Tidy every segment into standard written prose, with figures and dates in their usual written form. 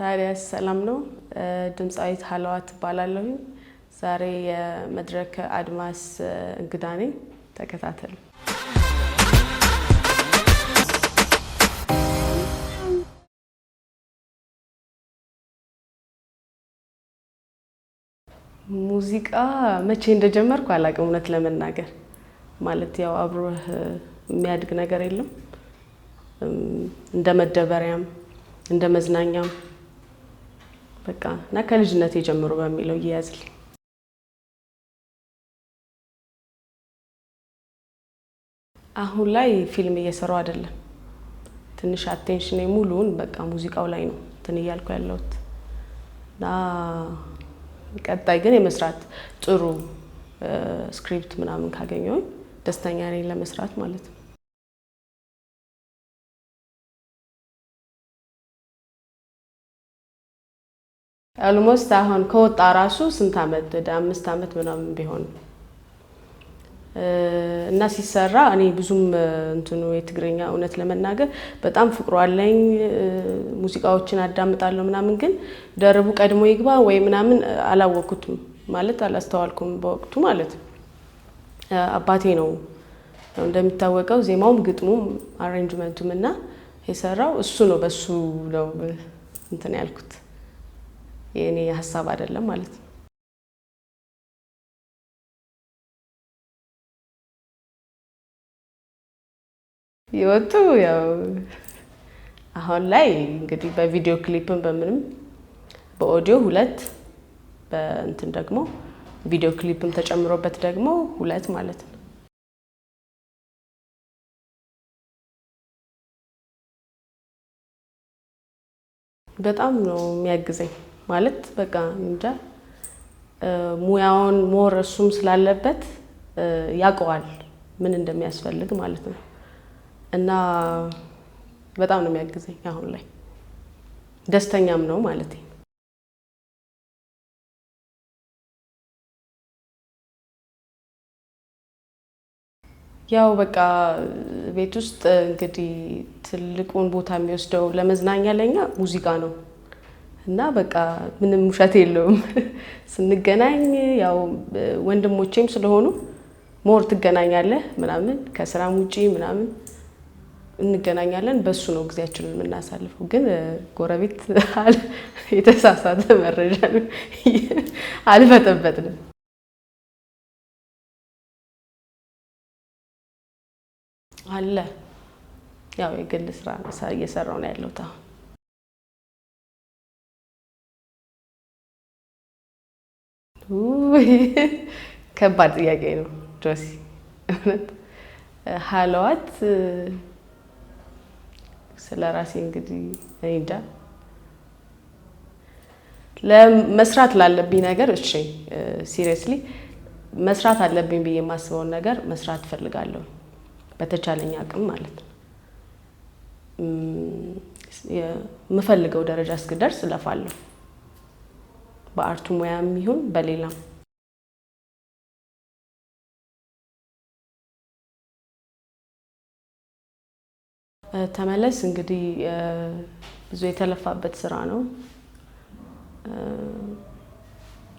ታዲያስ ሰላም ነው። ድምፃዊት ሀለዋት እባላለሁኝ። ዛሬ የመድረክ አድማስ እንግዳ ነኝ። ተከታተሉ። ሙዚቃ መቼ እንደጀመርኩ አላውቅም፣ እውነት ለመናገር። ማለት ያው አብሮህ የሚያድግ ነገር የለም፣ እንደ መደበሪያም እንደ መዝናኛም በቃ፣ እና ከልጅነቴ ጀምሮ በሚለው ይያዝልኝ። አሁን ላይ ፊልም እየሰራሁ አይደለም። ትንሽ attention ሙሉውን በቃ ሙዚቃው ላይ ነው እንትን እያልኩ ያለሁት፣ እና ቀጣይ ግን የመስራት ጥሩ script ምናምን ካገኘሁኝ ደስተኛ ነኝ ለመስራት ማለት ነው። Almost አሁን ከወጣ ራሱ ስንት አመት፣ ወደ 5 አመት ምናምን ቢሆን፣ እና ሲሰራ እኔ ብዙም እንትኑ የትግርኛ እውነት ለመናገር በጣም ፍቅሩ አለኝ፣ ሙዚቃዎችን አዳምጣለሁ ምናምን፣ ግን ደርቡ ቀድሞ ይግባ ወይ ምናምን አላወቅኩትም፣ ማለት አላስተዋልኩም በወቅቱ ማለት ነው። አባቴ ነው እንደሚታወቀው ዜማውም ግጥሙም arrangement ኡም እና የሰራው እሱ ነው። በሱ ነው እንትን ያልኩት፣ የእኔ ሀሳብ አይደለም ማለት ነው። የወጡ ያው አሁን ላይ እንግዲህ በ video clip ም በምንም በኦዲዮ ሁለት፣ በእንትን ደግሞ video clip ም ተጨምሮበት ደግሞ ሁለት ማለት ነው። በጣም ነው የሚያግዘኝ፣ ማለት በቃ እንጃ፣ ሙያውን more እሱም ስላለበት ያውቀዋል ምን እንደሚያስፈልግ ማለት ነው። እና በጣም ነው የሚያግዘኝ፣ አሁን ላይ ደስተኛም ነው ማለት ነው። ያው በቃ ቤት ውስጥ እንግዲህ ትልቁን ቦታ የሚወስደው ለመዝናኛ ለኛ ሙዚቃ ነው፣ እና በቃ ምንም ውሸት የለውም። ስንገናኝ ያው ወንድሞቼም ስለሆኑ more ትገናኛለህ ምናምን፣ ከስራም ውጪ ምናምን እንገናኛለን። በሱ ነው ጊዜያችንን የምናሳልፈው። ግን ጎረቤት የተሳሳተ መረጃ ነው፣ አልበጠበጥንም። አለ፣ ያው የግል ስራ እየሰራሁ ነው ያለሁት አሁን። ውይ፣ ከባድ ጥያቄ ነው ጆሲ። እውነት ሀለዋት ስለ ራሴ እንግዲህ እኔ እንጃ፣ ለመስራት ላለብኝ ነገር፣ እሺ seriously መስራት አለብኝ ብዬ የማስበውን ነገር መስራት እፈልጋለሁ፣ በተቻለኝ አቅም ማለት ነው። የምፈልገው ደረጃ እስክደርስ እለፋለሁ። በ art ኡ ሙያም ይሁን በሌላም። ተመለስ እንግዲህ ብዙ የተለፋበት ስራ ነው።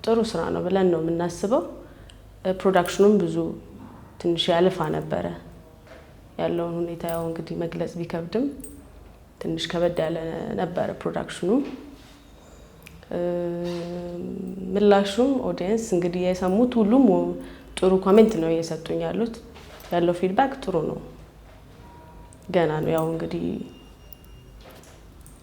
ጥሩ ስራ ነው ብለን ነው የምናስበው። Production ኑም ብዙ ትንሽ ያለፋ ነበረ። ያለውን ሁኔታ ያው እንግዲህ መግለጽ ቢከብድም ትንሽ ከበድ ያለ ነበረ production ኑ። ምላሹም audience እንግዲህ የሰሙት ሁሉም ጥሩ comment ነው እየሰጡኝ ያሉት። ያለው feedback ጥሩ ነው። ገና ነው፣ ያው እንግዲህ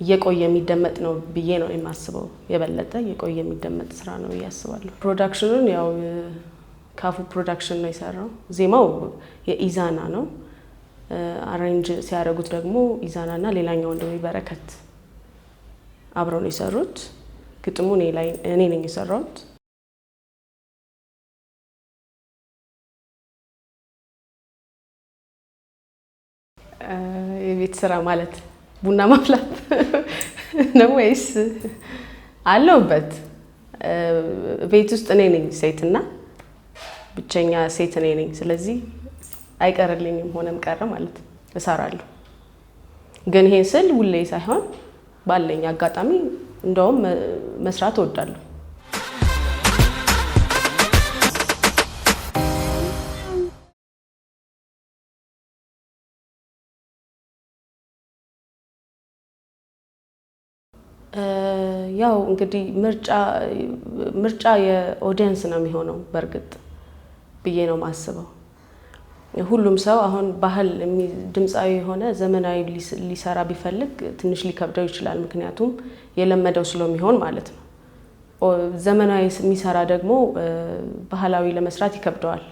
እየቆየ የሚደመጥ ነው ብዬ ነው የማስበው። የበለጠ እየቆየ የሚደመጥ ስራ ነው ብዬ አስባለሁ። Production ኑን ያው ካፉ production ነው የሰራው። ዜማው የኢዛና ነው። Arrange ሲያደርጉት ደግሞ ኢዛና እና ሌላኛው ወንድሜ በረከት አብረው ነው የሰሩት። ግጥሙ እኔ ነኝ የሰራሁት። የቤት ስራ ማለት ቡና ማፍላት ነው ወይስ? አለሁበት። ቤት ውስጥ እኔ ነኝ ሴትና ብቸኛ ሴት እኔ ነኝ። ስለዚህ አይቀርልኝም፣ ሆነም ቀረ ማለት እሰራለሁ። ግን ይሄን ስል ሁሌ ሳይሆን ባለኝ አጋጣሚ እንደውም መስራት እወዳለሁ። ያው እንግዲህ ምርጫ የ audience ነው የሚሆነው በእርግጥ ብዬ ነው የማስበው። ሁሉም ሰው አሁን ባህል ድምፃዊ የሆነ ዘመናዊ ሊሰራ ቢፈልግ ትንሽ ሊከብደው ይችላል። ምክንያቱም የለመደው ስለሚሆን ማለት ነው። ዘመናዊ የሚሰራ ደግሞ ባህላዊ ለመስራት ይከብደዋል።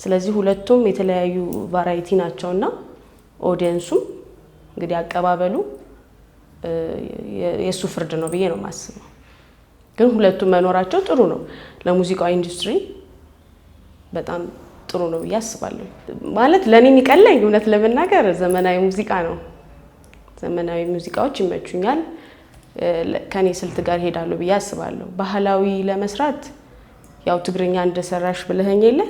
ስለዚህ ሁለቱም የተለያዩ variety ናቸውና audience ኡም እንግዲህ አቀባበሉ የእሱ ፍርድ ነው ብዬ ነው የማስበው። ግን ሁለቱም መኖራቸው ጥሩ ነው፣ ለሙዚቃው ኢንዱስትሪ በጣም ጥሩ ነው ብዬ አስባለሁ። ማለት ለእኔ የሚቀለኝ እውነት ለመናገር ዘመናዊ ሙዚቃ ነው። ዘመናዊ ሙዚቃዎች ይመቹኛል፣ ከኔ ስልት ጋር ይሄዳሉ ብዬ አስባለሁ። ባህላዊ ለመስራት ያው ትግርኛ እንደሰራሽ ብለኸኝ የለ፣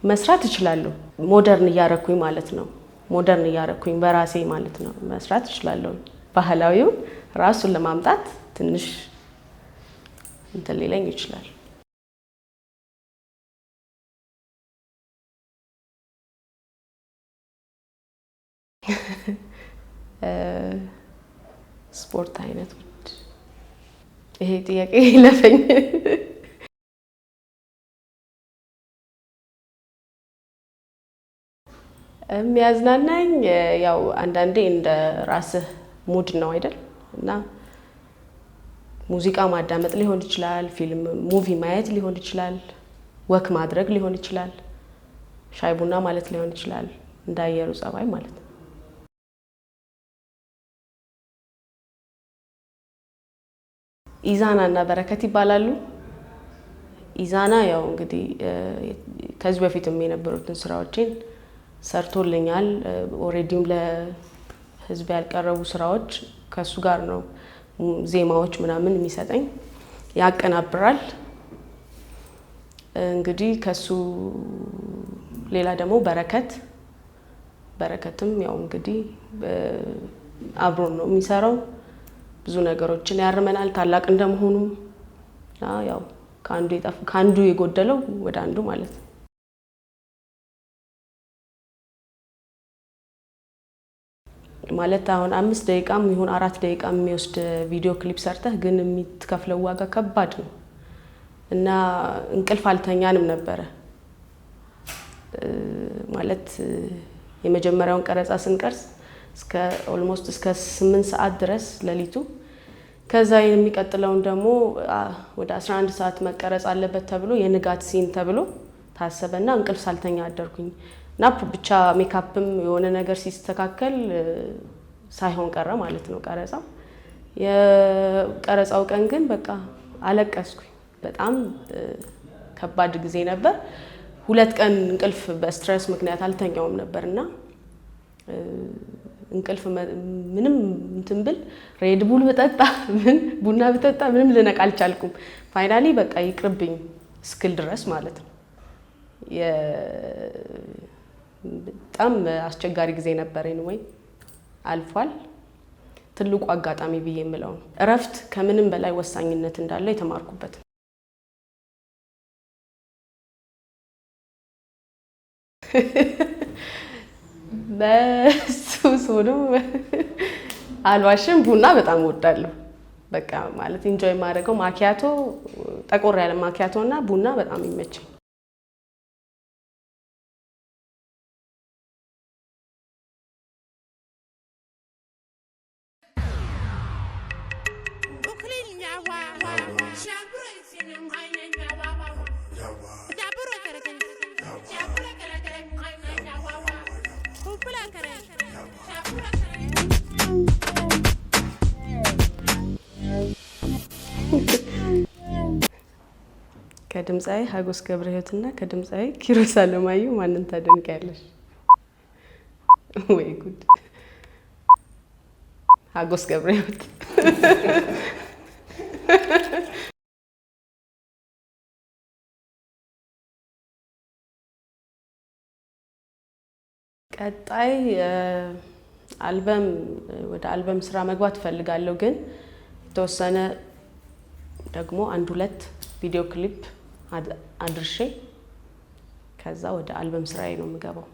መስራት እችላለሁ። Modern እያረኩኝ ማለት ነው። Modern እያረኩኝ በራሴ ማለት ነው መስራት እችላለሁ። ባህላዊውን ራሱን ለማምጣት ትንሽ እንትን ሊለኝ ይችላል። ስፖርት አይነቶች፣ ይሄ ጥያቄ ይለፈኝ። የሚያዝናናኝ ያው አንዳንዴ እንደ ራስህ mood ነው አይደል? እና ሙዚቃ ማዳመጥ ሊሆን ይችላል፣ ፊልም movie ማየት ሊሆን ይችላል፣ walk ማድረግ ሊሆን ይችላል፣ ሻይ ቡና ማለት ሊሆን ይችላል፣ እንደ አየሩ ጸባይ ማለት ነው። ኢዛና እና በረከት ይባላሉ። ኢዛና ያው እንግዲህ ከዚህ በፊትም የነበሩትን ስራዎችን ሰርቶልኛል። Already ም ለህዝብ ያልቀረቡ ስራዎች ከሱ ጋር ነው ዜማዎች ምናምን የሚሰጠኝ፣ ያቀናብራል። እንግዲህ ከሱ ሌላ ደግሞ በረከት፣ በረከትም ያው እንግዲህ አብሮን ነው የሚሰራው። ብዙ ነገሮችን ያርመናል። ታላቅ እንደመሆኑ ያው ከአንዱ የጎደለው ወደ አንዱ ማለት ነው። ማለት አሁን 5 ደቂቃም ይሁን 4 ደቂቃ የሚወስድ video clip ሰርተህ ግን የምትከፍለው ዋጋ ከባድ ነው እና እንቅልፍ አልተኛንም ነበረ። ማለት የመጀመሪያውን ቀረጻ ስንቀርጽ እስከ almost እስከ 8 ሰዓት ድረስ ሌሊቱ፣ ከዛ የሚቀጥለውን ደግሞ ወደ 11 ሰዓት መቀረጽ አለበት ተብሎ የንጋት scene ተብሎ ታሰበና እንቅልፍ ሳልተኛ አደርኩኝ እና ብቻ ሜካፕም የሆነ ነገር ሲስተካከል ሳይሆን ቀረ ማለት ነው ቀረጻው። የቀረጻው ቀን ግን በቃ አለቀስኩኝ። በጣም ከባድ ጊዜ ነበር። 2 ቀን እንቅልፍ በ stress ምክንያት አልተኛውም ነበር እና እንቅልፍ ምንም እንትን ብል፣ Red Bull ብጠጣ፣ ምን ቡና ብጠጣ ምንም ልነቃ አልቻልኩም። Finally በቃ ይቅርብኝ እስክል ድረስ ማለት ነው። በጣም አስቸጋሪ ጊዜ ነበረኝ ወይ አልፏል። ትልቁ አጋጣሚ ብዬ የምለው ነው። እረፍት ከምንም በላይ ወሳኝነት እንዳለው የተማርኩበት ነው። በሱስ ሆኖ አልዋሽም፣ ቡና በጣም እወዳለሁ። በቃ ማለት enjoy የማደርገው ማኪያቶ፣ ጠቆር ያለ ማኪያቶ እና ቡና በጣም ይመቸኝ። ከድምፃዊ ሀጎስ ገብረ ሕይወት እና ከድምፃዊ ኪሮስ አለማየሁ ማንን ታደንቂያለሽ? ወይ ጉድ! ሀጎስ ገብረ ሕይወት። ቀጣይ አልበም፣ ወደ አልበም ስራ መግባት እፈልጋለሁ፣ ግን የተወሰነ ደግሞ አንድ ሁለት video clip አድርሼ ከዛ ወደ አልበም ስራዬ ነው የምገባው።